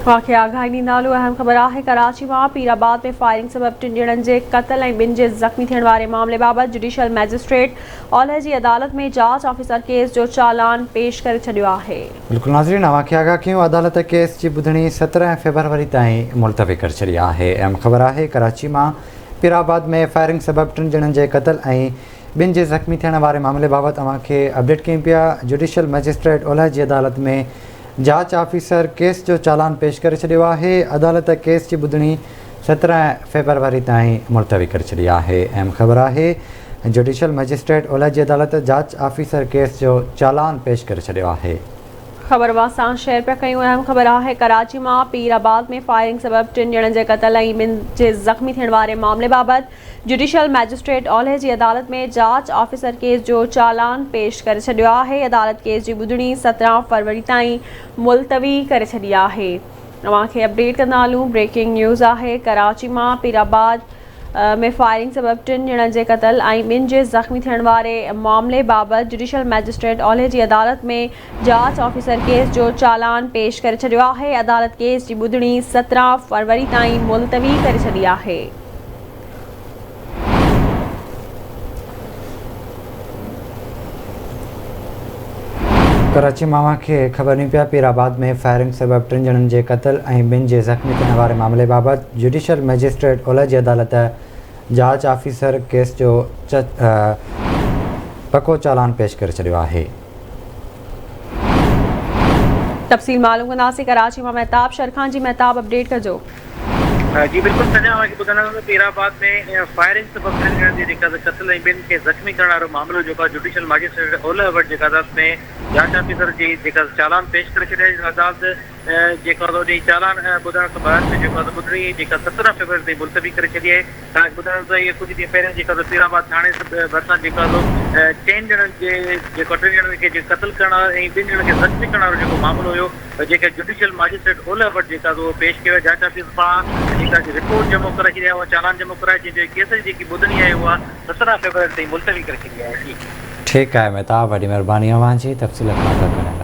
اوهان کي آگاهي ڏيندا هلون اهم خبر آهي ڪراچي مان پير آباد ۾ فائرنگ سبب ٽن ڄڻن جي قتل ۽ ٻن جي زخمي ٿيڻ واري معاملي بابت جڊيشل مئجسٽريٽ اولهه جي عدالت ۾ جاچ آفيسر ڪيس جو چالان پيش ڪري ڇڏيو آهي. بلڪل ناظرين اوهان کي آگاهه ڪيون عدالت ڪيس جي ٻڌڻي 17 فيبروري تائين ملتوي ڪري ڇڏي آهي اهم خبر آهي ڪراچي مان پير آباد ۾ فائرنگ سبب ٽن ڄڻن جي قتل ۽ ٻن جي زخمي ٿيڻ واري معاملي بابت اوهان کي اپڊيٽ ڪيون پيا جڊيشل مئجسٽريٽ اولهه جي عدالت ۾ جاچ آفيسر ڪيس جو چالان پيش ڪري ڇڏيو آهي، عدالت ڪيس جي ٻڌڻي 17 فيبروري تائين ملتوي ڪري ڇڏي آهي. اهم خبر آهي جڊيشل مئجسٽريٽ اولهه جي عدالت جاچ آفيسر ڪيس جو چالان پيش ڪري ڇڏيو آهي. خبر اوهان سان شيئر پيا ڪيون اهم خبر آهي ڪراچي مان پير آباد ۾ فائرنگ سبب ٽن ڄڻن جي قتل ۽ ٻن جي زخمي ٿيڻ واري معاملي بابت جڊيشل مئجسٽريٽ اولهه جي عدالت ۾ جاچ آفيسر ڪيس جو چالان پيش ڪري ڇڏيو آهي، عدالت ڪيس جي ٻڌڻي 17 فروري تائين ملتوي ڪري ڇڏي آهي. اوهان کي اپڊيٽ ڪندا هلون بريڪنگ نيوز آهي ڪراچي مان پير آباد ۾ فائرنگ سبب ٽن ڄڻن جي قتل ۽ ٻن جي زخمي ٿيڻ واري معاملي بابت جڊيشل مئجسٽريٽ اولهه جي عدالت ۾ جاچ آفيسر ڪيس جو چالان پيش ڪري ڇڏيو آهي، عدالت ڪيس جي ٻڌڻي 17 فروري تائين ملتوي ڪري ڇڏي آهي. ڪراچي مان اوهان کي خبر ڏيون پيا پير آباد ۾ فائرنگ سبب ٽن ڄڻن جي قتل ۽ ٻن جي زخمي ٿيڻ واري معاملي بابت جڊيشل مئجسٽريٽ اولهه جي عدالت جاچ آفيسر ڪيس جو پڪو چالان پيش ڪري ڇڏيو آهي. تفصيل معلوم ڪنداسين ڪراچي مان مهتاب شرخان جي مهتاب اپڊيٽ ڪجو. جي بلڪل سجا اوهان کي ٻڌائڻ هلان ته پير آباد ۾ فائرنگ سبب ٽن ڄڻن جي جيڪا قتل ۽ ٻن کي زخمي ڪرڻ وارو معاملو جيڪو آهي جوڊيشل ماجسٽريٽ اولهه وٽ جيڪا عدالت ۾ جاچ آفيسر جي جيڪا چالان پيش ڪري ڇڏيا آهي عدالت جيڪو آهي انهي چالان ٻڌڻ کان بعد جيڪو آهي ٻڌڻي جيڪا 17 فيبروري تائين ملتوي ڪري ڇڏي آهي توهان کي ٻڌايان ته اهي ڪجهه ڏينهن پهريان جيڪا ته پير آباد ٿاڻي ڀرسان جيڪا سو چئن ڄڻن جي جيڪو ٽن ڄڻن کي جيڪو قتل ڪرڻ وارو ۽ ٻن ڄڻن کي زخمي ڪرڻ وارو جيڪو معاملو هيو جيڪا جڊيشل ماجسٽريٽ اولهه وٽ جيڪا سو اهو پيش ڪيو ويو جاچ آفيسر پاران جيڪا رپورٽ جمع ڪرائي ڇڏي آهي اها چالان جمع ڪرائي جنهن جو ڪيس جي جيڪي ٻڌڻي آهي اها 17 فيبروري تائين ملتوي ڪري ڇڏي آهي جي. ٺيڪ آهي مهتاب وڏي مهرباني اوهان جي تفصيل کان آگاهه ڪرڻ لاء.